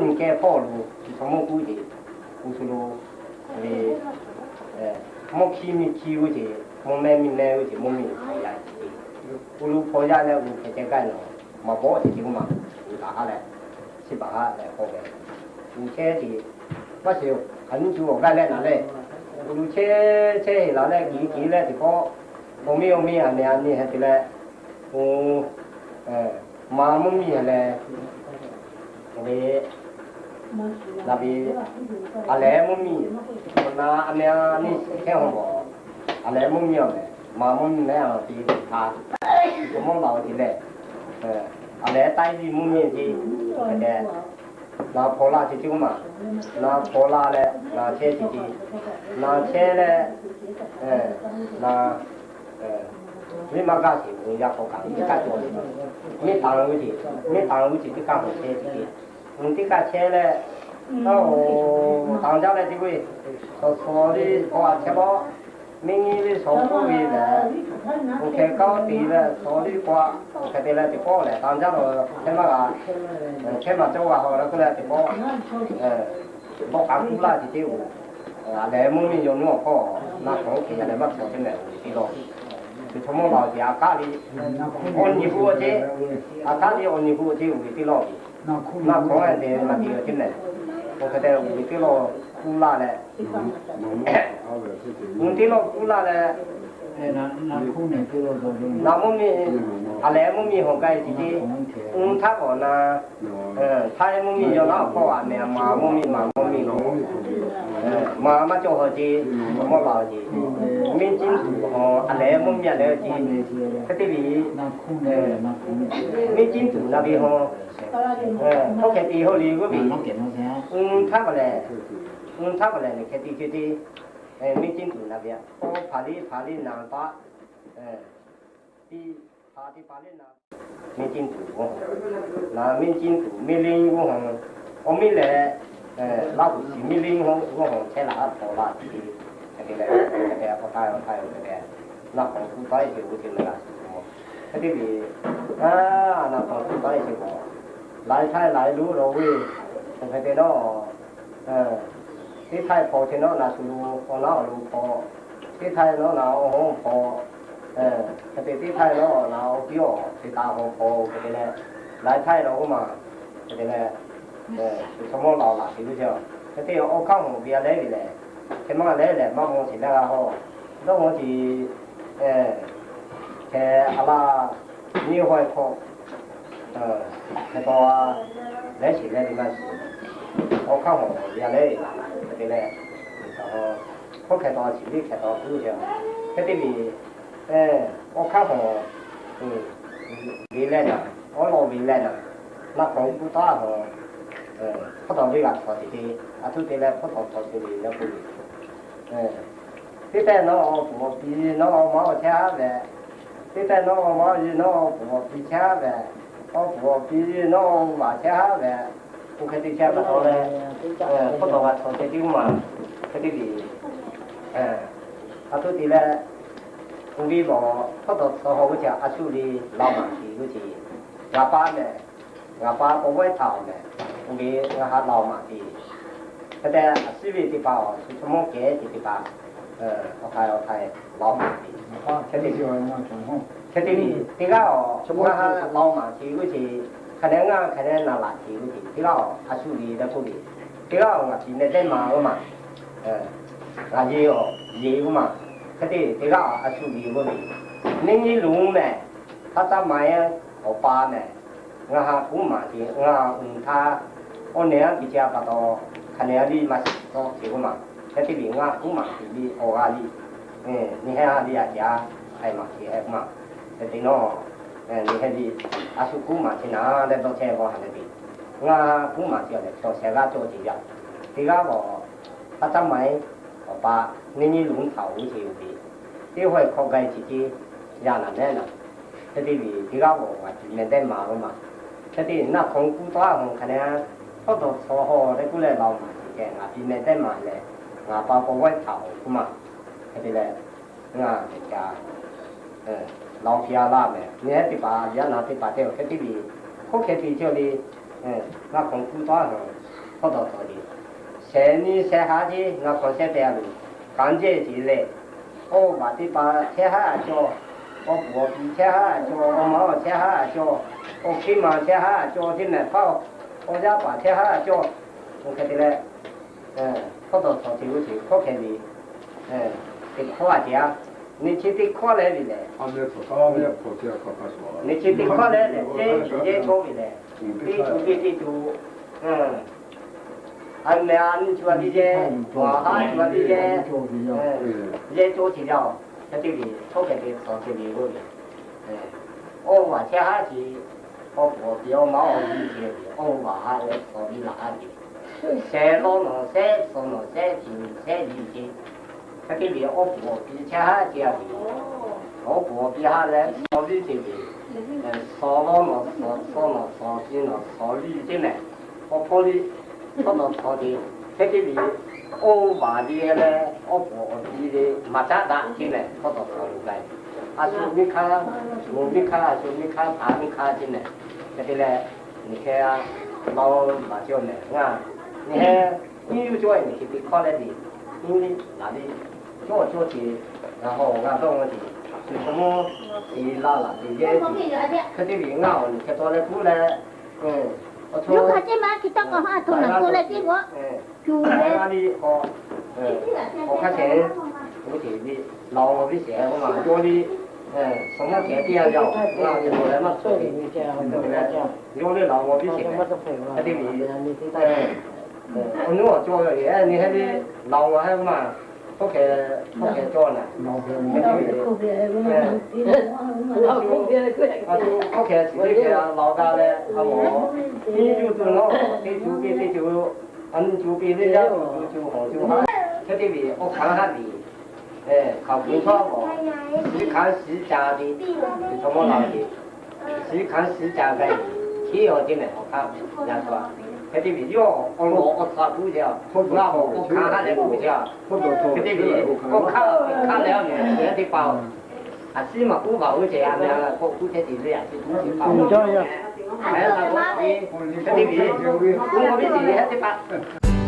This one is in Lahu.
nyi kehˇ hpawˇ lo, chi chaw mawˇ kuˉ ce, u shu lo ve, mawˇ hkiˇ miˇ hkiˇ g'uˇ ce, mawˇ mehˇ miˇ mehˇ g'uˇ ce, mawˇ miˇ hk'aw yaꞈ ce, u lo hpaw yaˇ leh u hpehꞈ ceh gaˇ nawˬ, maˍ bawˆ ce ce k'oˆ ma, u taˍ haˉ leh, chi baˬ haˉ leh k'oˆ ve, u chehˇ ce, maˇ shiˍ, a nyi cu awˬ gaˇ leh naˍ leh, u lo chehˇ chehˇ heˍ laˬ leh kiˍ kiˍ leh teˇ pawˆ, awˬ miˇ awˬ miˇ a meh a nyi heh te leh, o, maˍ mvuhˇ miˬ heh leh, ve, naˍ ve, a lehˬ mvuhˇ miˬ, awˬ na a meh a nyi chehˇ hawˬ, a lehˬ mvuhˇ miˬ awˬ meh, maˍ mvuhˇ miˬ mehˉ a te htaˇ, awˬ mawˇ laˬ awˬ te leh, a lehˬ taiˇ viˇ mvuhˇ miˬ ce, hk'e te, na hpaw laˇ ce ce k'oˆ ma, na hpaw laˇ leh na chehˇ ce ce, na chehˇ leh, na, miˇ maˇ gaˇ ce, yaˇ hk'aw kaꞈ teˇ kaˇ cawˬ ce, miˇ taˍ g'uˇ ce, miˇ taˍ g'uˇ ce teˇ kaˇ hawˬ chehˇ ce ce, teˇ kaˇ chehˇ leh, taˍ jaˇ leh te k'oˆ ve, shawˍ shawˍ le hk'aw a chehˇ lawˬ, miˇ nyi le shawˍ k'oˆ ve lehˬ, oˇ hkeh kaˉ te leh shawˍ le hk'aw a, oˇ hkeh te leh teˇ pawˆ lehˬ taˍ jaˇ lawˬ, hkehˇ maˇ g'a, hkehˇ maˇ cawˇ g'a hawˬ leh k'oˆ leh teˇ pawˆ, bawˆ k'aꞈ kuˉ laˇ ce ce oˬ, a lehˬ mvuhˇ miˬ yaw nuˇ awˬ hkawˇ na hkawˇ oˇ hkeh yaꞈ leh maˇ cawˬ teˇ mehˍ oˬ ve teˇ lawˇ, teˇ chaw mawˇ laˬ awˬ ce a kaˉ le, awˬ nyi hu awˬ ce, a kaˉ le awˬ nyi hu awˬ ce oˬ ve teˇ lawˇ ve, na hkawˇ a te maˇ te teˇ mehˍ, oˇ hk'e te oˬ ve teˇ lawˇ kuˉ laˇ leh, mvuhˇ teˇ lawˇ kuˉ laˇ leh, na mvuhˇ miˬ, a lehˬ mvuhˇ miˬ hawˬ k'ai ce ce, mvuhˇ htaˇ k'awꞈ na, htaˇ mvuhˇ miˬ yaw naˉ awˬ hkawˇ a meh a maˍ mvuhˇ miˬ maˍ mvuhˇ miˬ, maˍ maˇ cawˬ hawˬ ce, chaw mawˇ laˬ awˬ ce, miˇ ciˉ tuˬ hawˬ a lehˬ mvuhˇ miˬ a lehˬ ce, hk'e te ve, miˇ ciˉ tuˬ na ve hawˬ, hkawˇ hkeh te hawˬ le g'uˇ ve, mvuhˇ htaˇ k'awꞈ lehˬ, mvuhˇ htaˇ k'awꞈ lehˬ miˬ hkeh te ce ce, miˇ ciˉ tuˬ na ve, k'awˇ hpaˍ liˇ hpaˍ liˇ naˍ taˆ, tiˇ hpaˍ tiˇ hpaˍ liˇ naˍ, miˇ ciˉ tuˬ g'awˇ, na miˇ ciˉ tuˬ miˇ liˇ g'awˇ hawˬ, awˬ miˇ lehˬ, Laˇ huˍ shiˍ miˇ liˇ g'awˇ hawˬ chehˇ laꞈ haˉ hpaw laˇ ce, hk'e te leh, hk'e te k'awꞈ htaˇ awˬ htaˇ yoˬ hk'e te, naˆ hk'awꞈ kuˇ taˉ e ce g'uˇ ce meh laꞈ suhˍ, hk'e te ve, naˆ hk'awꞈ kuˇ taˉ e ce k'o, laiˉ htaiˇ laiˉ luˉ lawˬ ve, hk'e te nawˉ, teˇ htaiˇ hpaw ce nawˉ na shu lo awˬ naˉ awˬ lo hpaw, teˇ htaiˇ nawˉ na awˬ hawˉ hpaw, hk'e te teˇ htaiˇ nawˉ na awˬ piˇ awˬ te taˍ hawˬ hpaw hk'e te leh, laiˉ htaiˇ lawˬ k'oˆ ma, hk'e te leh, chaw mawˇ laˬ laˬ te g'uˇ ce, hk'e te awˬ hk'aˇ hawˬ ve a lehˉ ve lehˬ, hk'e maˇ lehˉ lehˬ maˇ maw sheˍ leh g'a hawˬ, dawˇ maw ce, hk'e a laˇ nyiˇ haweh hkawˇ hk'e taw a lehˉ sheˍ leh ve maˇ shiˍ, awˬ hk'aˇ hawˬ ve a lehˉ, hk'e te leh, hkawˇ hk'e taw a shiˍ liˇ hk'e taw kuˉ ce, hk'e te ve, awˬ hk'aˇ hawˬ ve leh naˍ, awˉ lawˬ ve leh naˍ, naˆ hk'awꞈ kuˇ taˉ hawˬ, hpawˇ tawˍ ve g'a htawnˍ te te, a htoꞈ te leh hpawˇ tawˍ htawnˍ te ve leh k'oˆ ve, teˇ pehˇ nawˉ awˬ puˍ awˬ pi nawˉ awˬ maˇ awˬ chehˇ haˉ ve, teˇ pehˇ nawˉ awˬ maˇ awˬ yi nawˉ awˬ puˍ awˬ pi chehˇ haˉ ve, awˬ puˍ awˬ pi nawˉ awˬ vaꞈ chehˇ haˉ ve, oˇ hk'e te chehˇ pa taw leh, hpawˇ tawˍ g'a htawnˍ te te k'oˆ ma, hk'e te ve, a htoꞈ te leh, oˇ ve lawˬ hpawˇ tawˍ tawˍ hawˬ g'uˇ ce a shu ve laoˬ maˍ te g'uˇ ce, ngaˬ pa mehˬ, ngaˬ pa k'awꞈ vawehˇ htaꞈ awˬ mehˬ, oˇ ve ngaˬ ha laoˬ maˍ te, hk'e te a shu ve teˇ hpaˍ awˬ shu chaw mawˇ kehˉ ce teˇ hpaˍ, awˬ htaiˍ awˬ htaiˍ laoˬ maˍ te, hk'e te ve, teˇ g'aˇ awˬ ngaˬ ha laoˬ maˍ te g'uˇ ce, hk'a dehꞈ ngaˬ hk'a dehꞈ na laˬ te g'uˇ ce teˇ g'aˇ awˬ a shu ve leh k'oˆ ve, teˇ g'aˇ awˬ ngaˬ piˍ meh dehˇ ma g'uˇ ma, ngaˬ ye awˬ ye g'uˇ ma, hk'e te teˇ g'aˇ awˬ a shu ve g'uˇ ve, neˇ nyi lonˉ mehˬ, hk'aˉ caˇ ma eˉ awˬ pa mehˬ, ngaˬ ha kuˉ maˍ te ngaˬ uiˍ htaˇ, awˬ nehˬ a piˍ ce a pa taw, hk'a nehˬ a liˇ maˇ shiˍ tawˆ ce g'uˇ ma, hk'e te ve ngaˬ kuˉ maˍ te liˇ awˬ g'a liˇ, nyi heh a liˇ a ce a, hk'a maˍ ce heh g'uˇ ma, hk'e te nawˉ, nyi heh liˇ, a shu kuˉ maˍ ce naˍ leh dawˇ chehˇ g'awˇ ha leh ve, ngaˬ kuˉ maˍ ce awˬ lehˬ chaw sheh g'aˇ cawˬ ce yaˇ, teˇ g'aˇ lawˬ hk'aˉ caˇ ma eˉ awˬ pa, neˇ nyi lonˉ htaꞈ awˬ g'uˇ ce yoˬ ve, teˇ haweh hkawˇ gaˇ ce ce, yaˇ naˍ mehˉ naˍ, hk'e te ve teˇ g'aˇ lawˬ ngaˬ piˍ meh dehˇ ma g'uˇ ma, hk'e te naˆ hk'awꞈ kuˇ taˉ hawˬ hk'a dehꞈ, hpawˇ tawˍ tawˍ hawˬ leh k'oˆ leh laoˬ maˍ ce kehˬ ngaˬ piˍ meh dehˇ ma leh, ngaˬ pa k'awꞈ vawehˇ htaꞈ awˬ g'uˇ ma, hk'e te leh, ngaˬ ca laoˬ piˇ a laˇ mehˬ, nyi heh teˇ hpaˍ yaˇ naˍ teˇ hpaˍ te awˬ hk'e te ve, hkawˇ hkeh te ce le, naˆ hk'awꞈ kuˇ taˉ hawˬ Hkawˇ dawˬ tawˍ le, shehˍ nyi shehˍ ha ceˇ ngaˬ hk'awꞈ shehˍ te a loˬ, kanˉ jehˇ ceˇ leh, awˇ baˬ teˇ hpaˍ chehˇ haˉ a cawˇ, awˬ puˍ awˬ pi chehˇ haˉ a cawˇ, awˬ ma awˬ chehˇ haˉ a cawˇ, awˬ hkiˇ ma chehˇ haˉ a cawˇ, teˇ mehˍ hpaˇ awˬ yaˇ paˍ chehˇ haˉ a cawˇ, oˇ hk'e te leh, hkawˇ dawˬ tawˍ te ve ceˇ hkawˇ hkeh le, teˇ hkawˇ a ceˇ a, nyi chi teˇ hkawˇ leh ve lehˬ, nyi chi teˇ hkawˇ leh lehˬ, teˇ yehˇ cawˇ ve lehˬ, teˇ co teˇ teˇ co, a mehˍ a nyi co a teˇ yehˇ, awˬ haˉ co a teˇ yehˇ, yehˇ cawˇ ceˇ yaˇ-oˬ, hk'e te ve hkawˇ hkeh te tawˍ te ve k'oˆ ve, awˇ vaˬ chehˇ haˉ ceˇ, awˬ puˍ awˬ pi awˬ ma awˬ viˉ ceˇ ve, awˇ vaˬ haˉ leh shawˍ viˉ laꞈ haˉ ve, shehˍ law nawˬ shehˍ, shawˍ nawˬ shehˍ, tiꞈ shehˍ liꞈ ceˇ, hk'e te ve awˬ puˍ awˬ pi chehˇ haˉ ceˇ a ve, awˬ puˍ awˬ pi haˉ leh shawˍ viˉ ceˇ ve, shawˍ law nawˬ shawˍ, shawˍ nawˬ shawˍ, tiꞈ nawˬ shawˍ viˉ ceˇ mehˍ, awˬ hpawˇ liˇ hkawˇ dawˬ tawˍ te, hk'e te ve awˇ vaˬ ve leh awˬ puˍ awˬ pi ve maˍ caˉ daꞈ ceˇ mehˍ, hkawˇ dawˬ tawˍ lo k'ai, a shu miˇ hk'aˇ, moˍ miˇ hk'aˇ, a shu miˇ hk'aˇ, taˍ miˇ hk'aˇ ceˇ mehˍ, hk'e te leh, nyi hk'e a, law baˬ cawˇ mehˍ ngaˬ, nyi heh, nyiˇ yuˬ cawˇ nyi hk'e te hkawˇ leh ve, nyiˇ liˇ laꞈ liˇ, cawˇ cawˇ ceˇ, ngaˬ hawˬ g'a dawˇ ve ceˇ, shu hk'aw mawˇ, te laˇ laꞈ te yehˇ ceˇ, hk'e te ve ngaˬ awˬ nyi hk'e taw leh kuˉ leh, awˬ cawˇ, a liˇ k'o, awˬ hk'aˇ shehˍ, oˇ ceˇ ve, laˬ awˬ viˉ shehˍ k'oˆ ma, yawˇ liˇ, shu mawˇ hkeh teˇ yanˇ yaˇ-oˬ, ngaˬ awˬ cawˬ leh maˇ tawˍ ve, yawˇ liˇ laˬ awˬ viˉ shehˍ, hk'e te ve, awˬ nuˉ awˬ cawˇ ve, nyi heh liˇ laˬ awˬ heh k'oˆ ma, hkawˇ hkeh, hkawˇ hkeh cawˇ na, hk'e te ve, a shu hkawˇ hkeh chi teˇ hkeh laˬ g'a leh, a mawˬ, nyiˇ yuˬ tuˬ nawˉ, teˇ co teˇ teˇ co, a nyi co teˇ teˇ yaˇ, co co hawˬ co haˉ, hk'e te ve awˬ hkanˍ haˉ ve, hkaoˍ hk'oˆ chaw mawˬ, shiˍ hkanˍ shiˍ ca ve, chaw mawˇ la ve, shiˍ hkanˍ shiˍ ca ve, chi awˬ ceˇ mehˍ awˬ hk'aˇ yaˇ cawˇ, hk'e te ve yawˇ awˬ lawn awˬ htaꞈ kuˉ ce, ngaˬ awˬ hkanˍ haˉ leh kuˉ ce, hk'e te ve awˬ hkanˍ hk'aˇ leh a mehˍ teˇ hpaˍ-oˬ, a ciˉ maˬ kuˉ vaˬ oˇ ceh a mehˍ k'awꞈ kuˉ hk'e te ve a ciˉ kuˉ teˇ hpaˍ-oˬ, hk'e te ve, oˇ viˉ shehˍ heh teˇ hpaˍ